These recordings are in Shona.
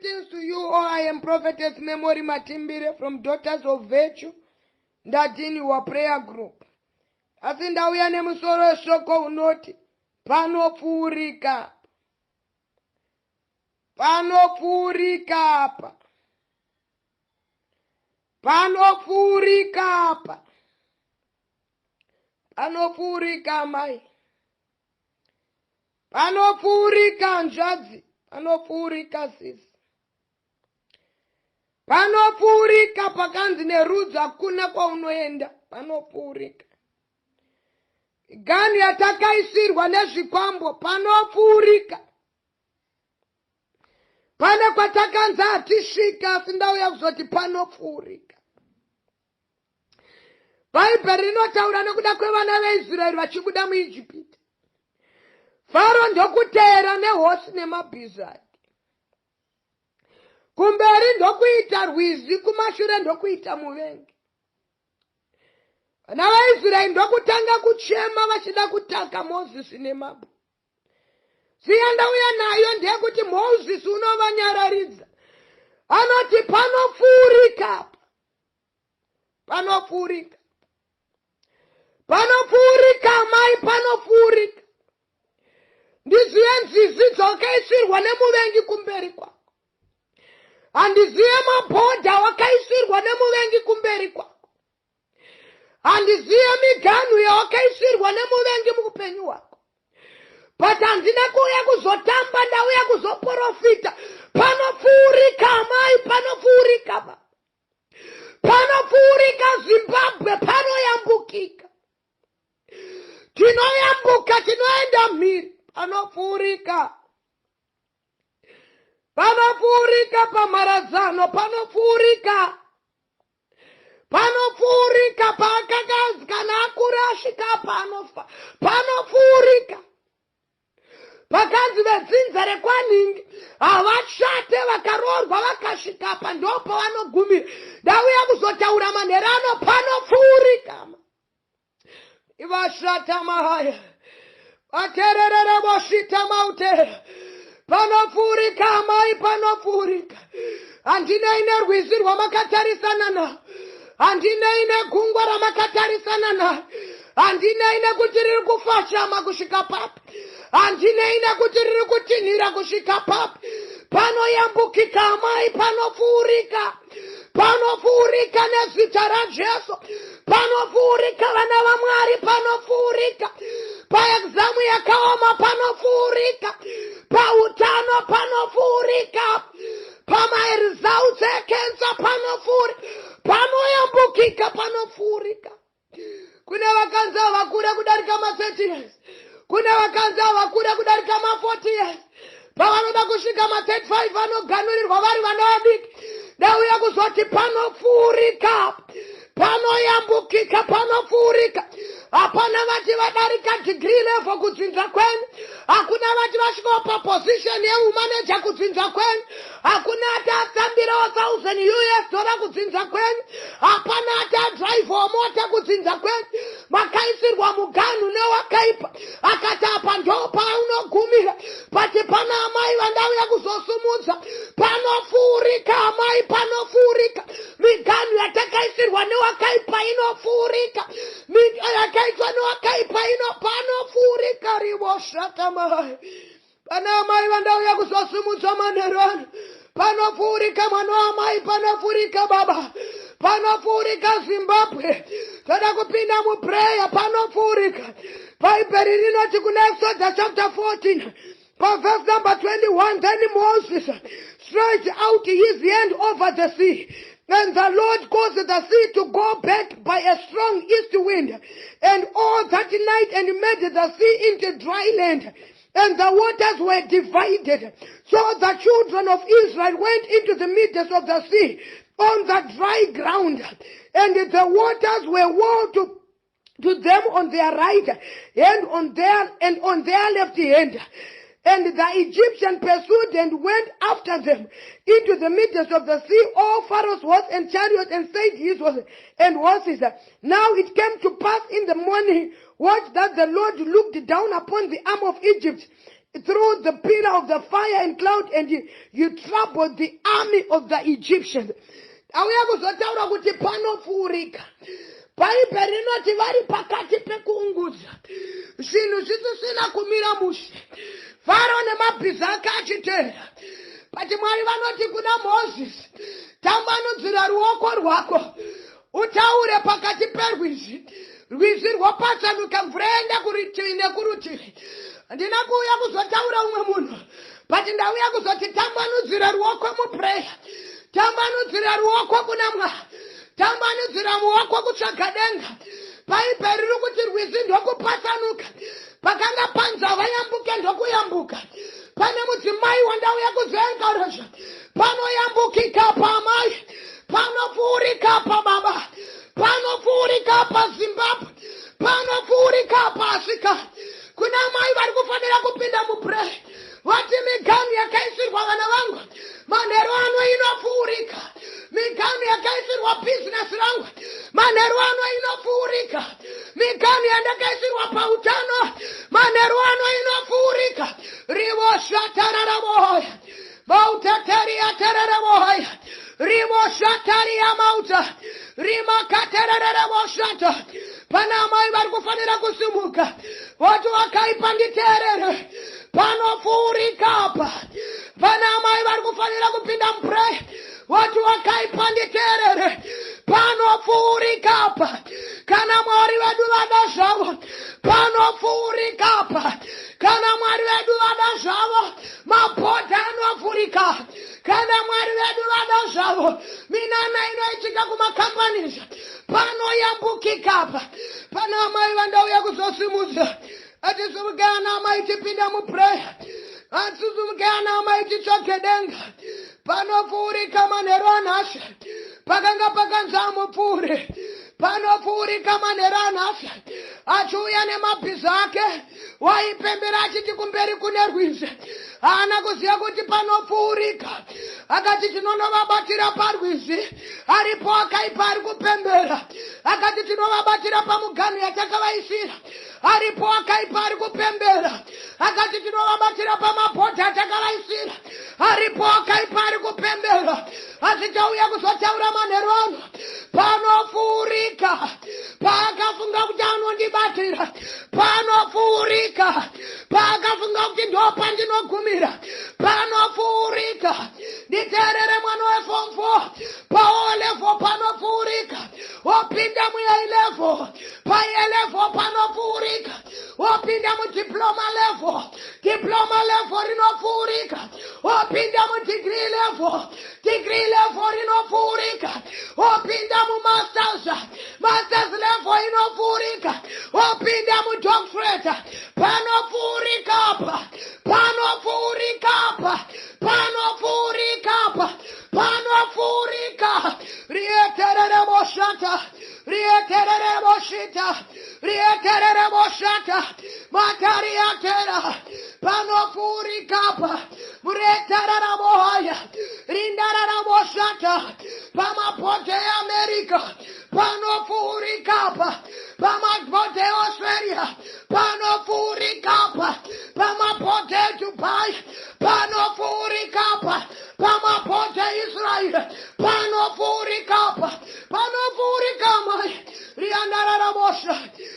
Greetings to you all. I am Prophetess Memory Matimbire from Daughters of Virtue, Ndadini wa prayer group. Asi ndauya nemusoro weshoko unoti panopfuurika. Panopfuurika apa. Panopfuurika apa. Panopfuurika mai. Panopfuurika hanzvadzi. Panopfuurika sisi. Panopfuurika pakanzi nerudzi hakuna kwaunoenda. Panopfuurika. Miganhu yatakaisirwa nezvikwambo panopfuurika. Pane kwatakanzi hatisvika asi ndauya kuzoti panopfuurika. Bhaibheri rinotaura nekuda kwevana veIsraeri vachibuda muIjipiti. Faro ndokuteera nehosi nemabhiza ake. Kumberi ndokuita rwizi, kumashure ndokuita muvengi. Vana vaIsraeri ndokutanga kuchema vachida kutaka Mozisi nemabwe. Siya ndauya nayo ndeyekuti Mozisi unovanyararidza. Anoti panopfuurika apa. Panopfuurika. Panopfuurika amai panopfuurika. Ndiziye nzizi dzawakaisirwa nemuvengi kumberi kwako. Handiziye mabhodha awakaisirwa nemuvengi kumberi kwako. Handiziye miganhu yawakaisirwa nemuvengi muupenyu hwako. But handina kuuya kuzotamba, ndauya kuzoporofita. Panopfuurika amai, panopfuurika baba. Panopfuurika Zimbabwe, panoyambukika. Tinoyambuka, tinoenda mhiri. Panopfuurika. Panopfuurika pamharadzano, panopfuurika. Panopfuurika paakakanzi kana akura asvika apa anofa. Panopfuurika. Pakanzi vedzinza rekwaNhingi havachate vakaroorwa vakasvika apa ndopavanogumira. Ndauya kuzotaura manhero ano panopfuurika. Ivashata mahaya. Vatererere voshita mautera. Panopfuurika amai panopfuurika. Handinei nerwizi rwamakatarisana naro. Handinei negungwa ramakatarisana naro. Handinei nekuti riri kufashama kusvika papi. Handinei nekuti riri kutinhira kusvika papi. Panoyambukika amai panopfuurika. Panopfuurika nezita raJesu. Panopfuurika vana vaMwari panopfuurika. Paexamu yakaoma panopfuurika. Pautano panopfuurika. Pamaresults ekensa panopfuurika. Panoyambukika panopfuurika. Kune vakanzi havakure kudarika ma30 years. Kune vakanzi havakure kudarika ma40 years. Pavanoda kusvika ma35 vanoganurirwa vari vana vadiki. Ndauya kuzoti panopfuurika. Panoyambukika panopfuurika. Hapana vati vadarika degree level kudzinza kwenyu. Hakuna vati vasvikawo paposition yeumaneja kudzinza kwenyu. Hakuna ati atambirawo 1000 US dollar kudzinza kwenyu. Hapana ati adrivewo mota kudzinza kwenyu. Makaisirwa muganhu newakaipa akati apa ndo paunogumira. But pana amai vandauya kuzosumudza. Panopfuurika amai, panopfuurika. Miganhu yatakaisirwa newakaipa inopfuurika. Yakaitwa newakaipa ino panopfuurika rivoshata mai. Pana amai vandauya kuzosimudza manheru ano. Panopfuurika mwana wamai, panopfuurika baba, panopfuurika Zimbabwe. Toda kupinda muprayer, panopfuurika. Bhaibheri rinoti kuna Exodus chapter 14 verse number 21, then Moses stretched out his hand over the sea, and the Lord caused the sea to go back by a strong east wind, and all that night, and made the sea into dry land. And the waters were divided. So the children of Israel went into the midst of the sea on the dry ground. And the waters were walled to them on their right hand and on their left hand. And the Egyptian pursued and went after them into the midst of the sea, all Pharaoh's horse and chariots, and said his horses and horses. Now it came to pass in the morning, watch that the Lord looked down upon the arm of Egypt through the pillar of the fire and cloud, and you troubled the army of the Egyptians. Auya kuzotaura kuti panopfuurika. Bhaibheri rinoti vari pakati pekuungudza, zvinhu zvisisina kumira mushe, Faro nemabhiza ake achiteera. But Mwari vanoti kuna Mozisi, "Tambanudzira ruoko rwako, utaure pakati perwizi, rwizi rwopatsanuka, mvura yaenda kurutivi nekurutivi." Handina kuuya kuzotaura umwe munhu, but ndauya kuzoti tambanudzira ruoko muprayer, tambanudzira ruoko kuna Mwari, tambanudzira ruoko kutsvaga denga. Bhaibheri riri kuti rwizi ndokupatsanuka, pakanga panzi vayambuke ndokuyambuka. Pane mudzimai wandauya kuzoencourager, panoyambukika pamai, panopfuurika pababa, panopfuurika paZimbabwe, panopfuurika paAfrica. Kuna mai vari kufanira kupinda muprayer, vati, "Miganhu yakaisirwa vana vangu, manheru ano inopfuurika. Miganhu yakaisirwa bhizinesi rangu, manheru ano inopfuurika. Miganhu yandakaisirwa pautano, manheru ano inopfuurika." Rivoshatararaboya mautatariatararaboya rivoshatariya mauta rimakatererereboshata. Pana amai vari kufanira kusimuka, voti, "Wakaipa, nditeerere, panopfuurika apa." Pana amai vari kufanira kupinda muprayer, voti, "Wakaipa, nditeerere, panopfuurika apa. Kana Mwari vedu vada zvavo, panopfuurika apa. Kana Mwari vedu vada zvavo, mabhodha anovhurika. Kana Mwari vedu vada zvavo, minana inoitika kumacompanies, panoyambukika apa." Pana amai vandauya kuzosimudza, atisumuke ana amai tipinda muprayer, atisumuke ana amai titsvage denga. Panopfuurika manheru anhasi, pakanga pakanzi amupfuure, panopfuurika manheru anhasi. Achiuya nemabhiza ake, waipembera achiti kumberi kune rwizi. Haana kuziva kuti panopfuurika. Akati tinonovabatira parwizi, aripo akaipa ari kupembera. Akati tinovabatira pamuganhu yatakavaisira, aripo akaipa ari kupembera. Akati tinovabatira pamabhodha atakavaisira, aripo akaipa ari kupembera. Asi tauya kuzotaura manheru ano, panopfuurika. Paakafunga kuti anondibatira, panopfuurika. Paakafunga kuti ndo pandinogumira, panopfuurika. Nditeerere, mwana weform 4, paO level panopfuurika, wopinda muA level, paA level panopfuurika, wopinda mudiploma level, diploma level rinopfuurika, wopinda mudegree level, degree level rinopfuurika, wopinda mumasters, masters level inopfuurika, wopinda mudoctorate, panopfuurika apa, panopfuurika apa, panopfuurika apa, panopfuurika. Rieterereboshata, rieterereboshita, rieterereboshata, matariatera, panopfuurika apa. Muretararabohaya, rindararaboshata, pamabhodha eAmerica panopfuurika apa, pamabhodha eAustralia panopfuurika apa, pamabhodha eDubai panopfuurika apa, pamabhodha eIsraeri panopfuurika apa, panopfuurika mai. Riandararabosha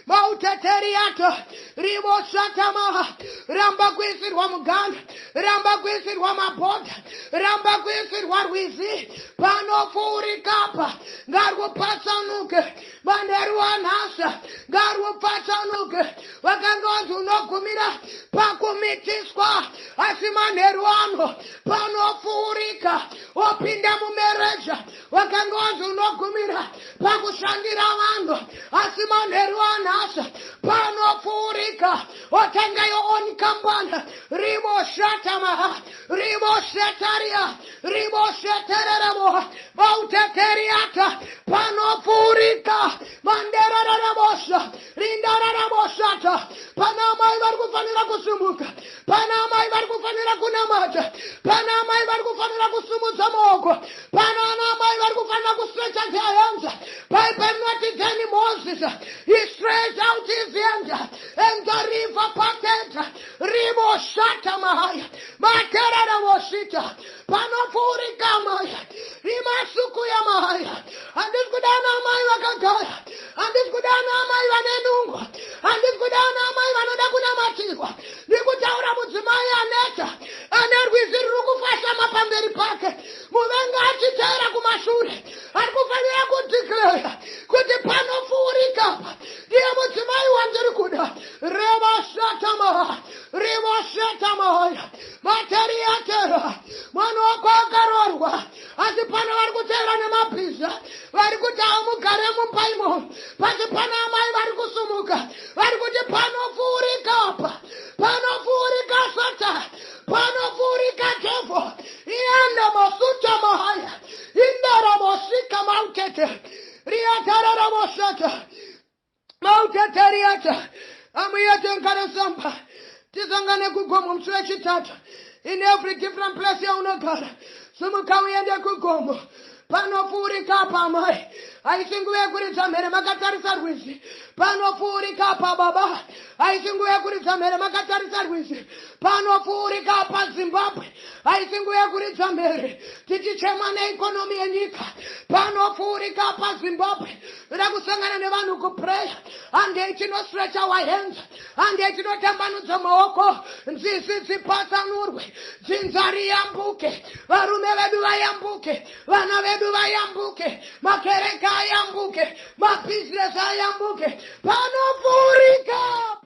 mauteteriata riboshatamaha. Ramba kuisirwa muganda, ramba kuisirwa mabhodha, ramba kuisirwa rwizi, panopfuurika apa. Ngarwupatsanuke manheru anhasi, ngarwupatsanuke. Vakanga vanzi unogumira pakumitiswa, asi manheru ano panopfuurika, wopinda mumarriage. Vakanga vanzi unogumira pakushandira vanhu, asi manheru anhasi panopfuurika, otanga your own company. Riboshatamaha, ribosetaria, ribosetererebo mauteteriata, panopfuurika. Mandererebosa, rindararabosata. Pana amai vari kufanira kusimuka, pana amai vari kufanira kunamata, pana amai vari kufanira kusimudza maoko, pana ana amai vari kufanira. vanofanira kustretcha their hands. Bible rinoti, then Moses, he stretched out his hand and the river parted. Ribo shata mahaya materera vosita. Panopfuurika maya rimasuku yamahaya. Handisi kudana amai vakagara, handisi kudana amai vane nungo, handisi kudana amai vanoda kunamatirwa. Ndikutaura mudzimai aneta, ane rwizi ruri kufashama pamberi pake, muvengi achiteera kumashure. Ari kufanira kudeclare kuti panopfuurika pa ndiye mudzimai wandiri kuda. Revashatamaha rivashatamahaya materiatera. Mwana wako akaroorwa, asi pano vari kuteera nemabhiza, vari kuti hamugare mumba imomo. Pasi pano amai vari kusumuka, vari kuti panopfuurika pa, panopfuurika Satan, panopfuurika devil. Ianda masuta mahaya indaramosika mautete riatararamoshata mauteteriata. Amuyete nkaresamba tisangane kugomo musi wechitatu. In every different place yaunogara, simuka uende kugomo. Panopfuurika pa, amai. Haisi nguva yekuridza mhere makatarisa rwizi. Panopfuurika pa, baba. Haisi nguva yekuridza mhere makatarisa rwizi. Panopfuurika pa, Zimbabwe. Haisi nguva yekuridza mhere tichichema neeconomy yenyika. Panopfuurika pa, Zimbabwe. Toda kusangana nevanhu kuprayer. Handei tinostretch our hands, handei tinotambanudza maoko, nzizi dzipatsanurwe, dzinza riyambuke, varume vedu vayambuke, vana vedu vayambuke, makereke ayambuke, mabhizinesi ayambuke. Panopfuurika.